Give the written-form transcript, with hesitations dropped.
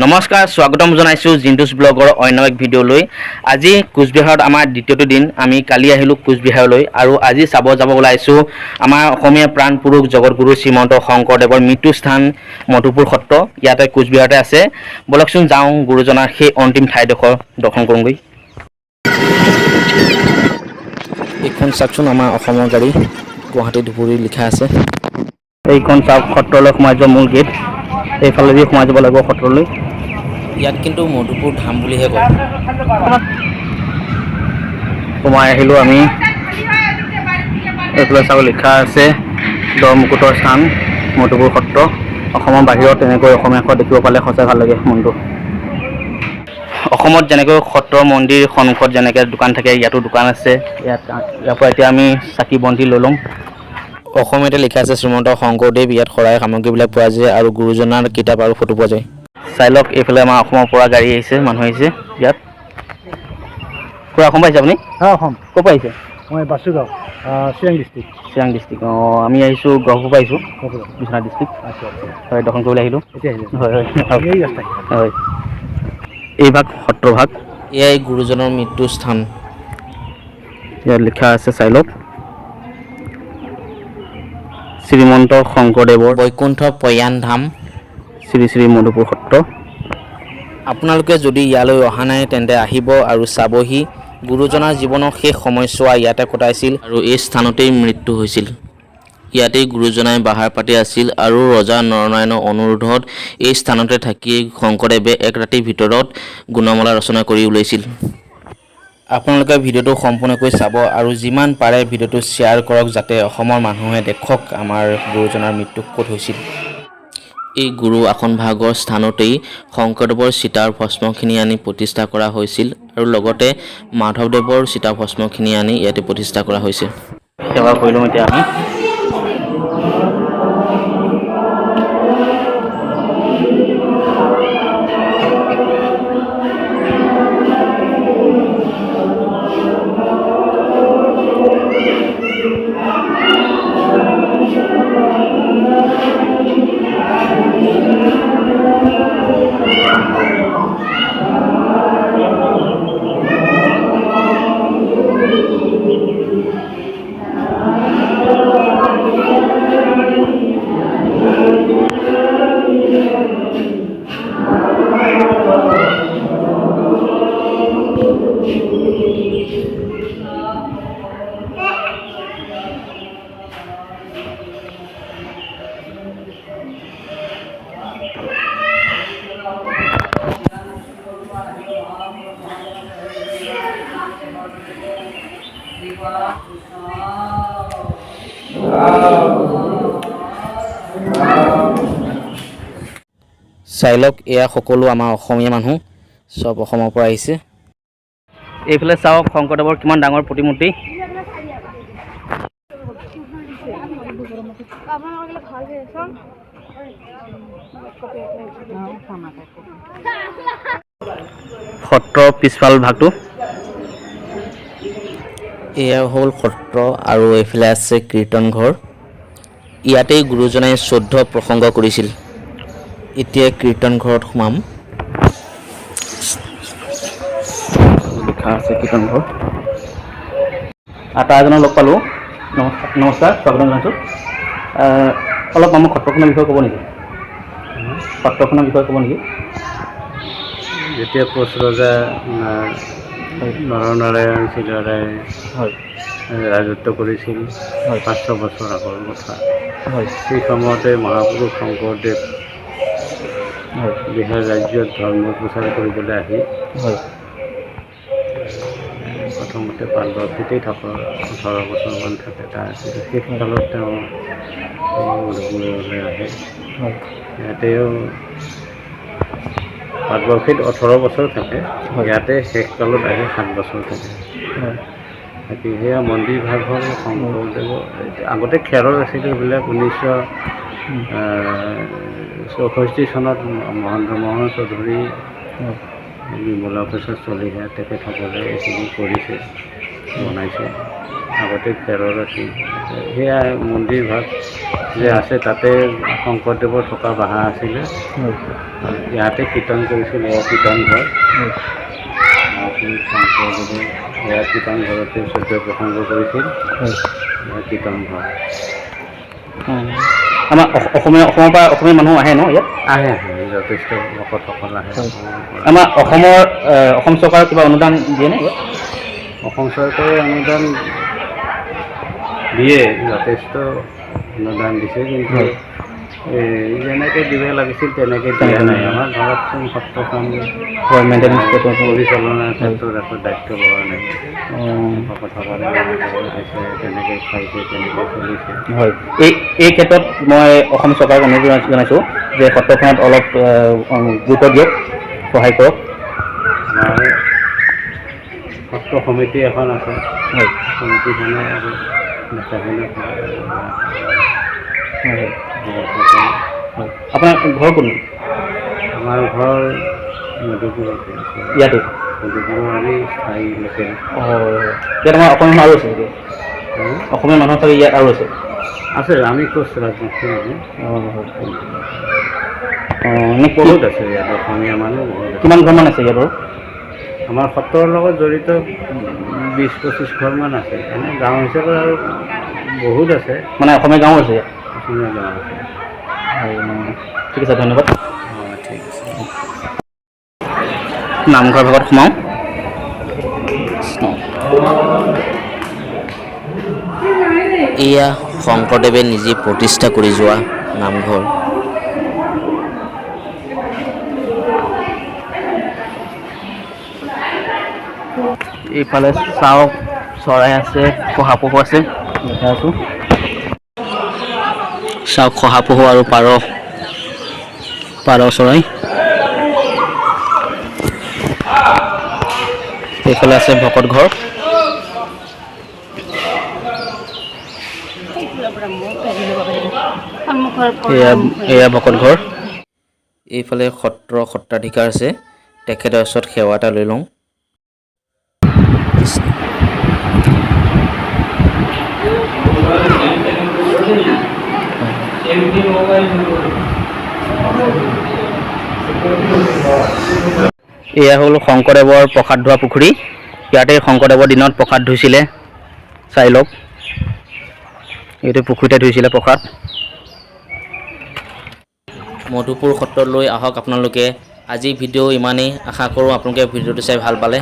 নমস্কাৰ, স্বাগতম জনাইছোঁ জিন্তুছ ব্লগৰ অন্য এক ভিডিঅ'লৈ। আজি কোচবিহাৰত আমাৰ দ্বিতীয়টো দিন। আমি কালি আহিলোঁ কোচবিহাৰলৈ আৰু আজি চাব যাব ওলাইছোঁ আমাৰ অসমীয়া প্ৰাণ পুৰুষ জগতগুৰু শ্ৰীমন্ত শংকৰদেৱৰ মৃত্যুস্থান মধুপুৰ সত্ৰ। ইয়াতে কোচবিহাৰতে আছে। ব'লকচোন যাওঁ, গুৰুজনাৰ সেই অন্তিম ঠাইডোখৰ দৰ্শন কৰোঁগৈ। এইখন চাওকচোন, আমাৰ অসমৰ গাড়ী, গুৱাহাটী ধুবুৰী লিখা আছে। এইখন চাওক, সত্ৰলৈ সোমাই যোৱা মূল গেট। এইফালেদি সোমাই যাব লাগিব সত্ৰলৈ। ইয়াত কিন্তু মধুপুৰ ধাম বুলিহে কয়। সোমাই আহিলোঁ আমি। এইফালে চাব, লিখা আছে দৰমুকুটৰ স্থান মধুপুৰ সত্ৰ। অসমৰ বাহিৰত তেনেকৈ অসমীয়া আখৰ দেখিব পালে সঁচাই ভাল লাগে মনটো। অসমত যেনেকৈ সত্ৰ মন্দিৰ সন্মুখত যেনেকৈ দোকান থাকে, ইয়াতো দোকান আছে। ইয়াৰ পৰা এতিয়া আমি চাকি বন্তি লৈ ল'ম। অসমীয়াতে লিখা আছে শ্ৰীমন্ত শংকৰদেৱ। ইয়াত শৰাই সামগ্ৰীবিলাক পোৱা যায় আৰু গুৰুজনাৰ কিতাপ আৰু ফটো পোৱা যায়। চাই লওক, এইফালে আমাৰ অসমৰ পৰা গাড়ী আহিছে, মানুহ আহিছে ইয়াত। খুৰা, অসম পাইছে আপুনি? হয়, অসম। ক'ৰ পৰা আহিছে? মই বাসুগাঁও, চিৰাং ডিষ্ট্ৰিক্ট। চিৰাং ডিষ্ট্ৰিক্ট। অঁ, আমি আহিছোঁ গহপুৰ পৰা আহিছোঁ, বিশ্বনাথ ডিষ্ট্ৰিক্ট। আচ্ছা। হয়, দৰ্শন কৰিবলৈ আহিলোঁ। এতিয়া আহিলে? হয়। এই ৰাস্তাই? হয়। এইভাগ সত্ৰভাগ। এয়াই গুৰুজনৰ মৃত্যু স্থান। ইয়াত লিখা আছে, চাই লওক, শ্ৰীমন্ত শংকৰদেৱৰ বৈকুণ্ঠ পয়ান ধাম, শ্ৰী শ্ৰী মধুপুৰ সত্ৰ। আপোনালোকে যদি ইয়ালৈ অহা নাই, তেন্তে আহিব আৰু চাবহি। গুৰুজনাৰ জীৱনৰ শেষ সময়ছোৱা ইয়াতে কটাইছিল আৰু এই স্থানতেই মৃত্যু হৈছিল। ইয়াতেই গুৰুজনাই বাহাৰ পাতি আছিল আৰু ৰজা নৰনাৰায়ণৰ অনুৰোধত এই স্থানতে থাকি শংকৰদেৱে এক ৰাতিৰ ভিতৰত গুণমালা ৰচনা কৰি উলিয়াইছিল। আপোনালোকে ভিডিঅ'টো সম্পূৰ্ণকৈ চাব আৰু যিমান পাৰে ভিডিঅ'টো শ্বেয়াৰ কৰক, যাতে অসমৰ মানুহে দেখক আমাৰ গুৰুজনাৰ মৃত্যু ক'ত হৈছিল। এই গুৰু আসনভাগৰ স্থানতেই শংকৰদেৱৰ চিতাৰ ভস্মখিনি আনি প্ৰতিষ্ঠা কৰা হৈছিল আৰু লগতে মাধৱদেৱৰ চিতা ভস্মখিনি আনি ইয়াতে প্ৰতিষ্ঠা কৰা হৈছে। সেৱা কৰিলোঁ এতিয়া আমি। চাই লওক, এয়া সকলো আমাৰ অসমীয়া মানুহ, চব অসমৰ পৰা আহিছে। এইফালে চাওক, শংকৰদেৱৰ কিমান ডাঙৰ প্ৰতিমূৰ্তি। সত্ৰৰ পিছফাল ভাগটো। এয়া হ'ল সত্ৰ আৰু এইফালে আছে কীৰ্তন ঘৰ। ইয়াতেই গুৰুজনাই 14 প্ৰসংগ কৰিছিল। এতিয়া কীৰ্তন ঘৰত সোমাম। লিখা আছে কীৰ্তন ঘৰ। আটা এজনক লগ পালোঁ। নমস্কাৰ, নমস্কাৰ, স্বাগতম জনাইছোঁ। অলপ আমাৰ সত্ৰখনৰ বিষয়ে ক'ব নেকি? সত্ৰখনৰ বিষয়ে ক'ব নেকি? যেতিয়া কোচ ৰজা নৰনাৰায়ণ চিলাৰায়ে ৰাজত্ব কৰিছিল, 500 বছৰ আগৰ কথা, সেই সময়তে মহাপুৰুষ শংকৰদেৱ বিহাৰ ৰাজ্যত ধৰ্ম প্ৰচাৰ কৰিবলৈ আহি প্ৰথমতে পাটবাউসীতেই থকা 18 বছৰমান থাকে। তাৰপিছত শেষকালত তেওঁ এই মধুপুৰলৈ আহে। ইয়াতেও পাটবাউসীত 18 বছৰ থাকে। ইয়াতে শেষকালত আহি 7 বছৰ থাকে। বাকী সেয়া মন্দিৰ ভাগ হ'ল শংকৰদেৱৰ। আগতে খেৰৰ আছিল এইবিলাক। 1964 চনত মহেন্দ্ৰ মোহন চৌধুৰী, বিমলা প্ৰসাদ চলিহা, তেখেতসকলে এইখিনি কৰিছে, বনাইছে। আগতে খেৰৰ আছিল। সেয়া মন্দিৰ ভাগ যে আছে, তাতে শংকৰদেৱৰ থকা বাহা আছিলে। হয়। আৰু ইয়াতে কীৰ্তন কৰিছিল, এয়া কীৰ্তন ঘৰ। হয়। মহাপুৰুষ শংকৰদেৱে এয়া কীৰ্তন ঘৰতে 14 প্ৰসংগ কৰিছিল। হয়। এয়া কীৰ্তন ঘৰ। অঁ, আমাৰ অসমীয়া, অসমৰ পৰা অসমীয়া মানুহ আহে ন ইয়াত? আহে আহে, যথেষ্ট ভকতসকল আহে অসমৰ পৰা। আমাৰ অসমৰ অসম চৰকাৰৰ কিবা অনুদান দিয়ে নে ইয়াত? অসম চৰকাৰে অনুদান দিয়ে, যথেষ্ট অনুদান দিছে, কিন্তু এই যেনেকৈ দিব লাগিছিল তেনেকৈ দিয়া নাই। আমাৰ ধৰকচোন সত্ৰখন হয়, মেইনটেনেঞ্চ পৰিচালনাৰ ক্ষেত্ৰত একো দায়িত্ব লোৱা নাই। ভকতসকলে যেনেকৈ খাইছে তেনেকৈ খাইছে, তেনেকৈ চলিছে। হয়, এই ক্ষেত্ৰত মই অসম চৰকাৰক অনুৰোধ জনাইছোঁ যে সত্ৰখনত অলপ গুৰুত্ব দিয়ক, সহায় কৰক। আমাৰ সত্ৰ সমিতি এখন আছে। হয়। সমিতিখনে আৰু দেখা শুনা কৰে আৰু হয় ভকতসকল। হয়, আপোনাৰ ঘৰ কোন? আমাৰ ঘৰ মধুপুৰতে আছে। ইয়াতে? মধুপুৰৰ আমি স্থায়ী লোকেল। অঁ, ইয়াত আমাৰ অসমীয়া মানুহ আৰু আছে নেকি? অসমীয়া মানুহ চাগে ইয়াত আৰু আছে? আছে, আমি কোচ ৰাজবংশী মানুহ। অঁ, হয়। অঁ, এনেই বহুত আছে ইয়াত, অসমীয়া মানুহ বহুত আছে। কিমান ঘৰমান আছে ইয়াত বাৰু? আমাৰ সত্ৰৰ লগত জড়িত 20-25 ঘৰমান আছে। এনে গাঁও হিচাপত আৰু বহুত আছে। মানে অসমীয়া গাঁও আছে ইয়াত? অসমীয়া গাঁও আছে। হয়, অঁ, ঠিক আছে, ধন্যবাদ। অঁ, ঠিক আছে। নামঘৰ ভাগত সোমাওঁ। এয়া শংকৰদেৱে নিজে প্ৰতিষ্ঠা কৰি যোৱা নামঘৰ। এইফালে চাওক, চৰাই আছে, শহাপহু আছে, দেখাই আছোঁ। চাওক, শহাপহু আৰু পাৰ, পাৰ চৰাই। এইফালে আছে ভকত ঘৰ। এয়া ভকত ঘৰ। এইফালে সত্ৰ সত্ৰাধিকাৰ আছে, তেখেতৰ ওচৰত সেৱা এটা লৈ লওঁ। কৃষ্ণ। এয়া হ'ল শংকৰদেৱৰ প্ৰসাদ ধোৱা পুখুৰী। ইয়াতে শংকৰদেৱৰ দিনত প্ৰসাদ ধুইছিলে। চাই লওক, এইটো পুখুৰীতে ধুইছিলে প্ৰসাদ। মধুপুৰ সত্ৰলৈ আহক আপোনালোকে। আজি ভিডিঅ' ইমানেই। আশা কৰোঁ আপোনালোকে ভিডিঅ'টো চাই ভাল পালে।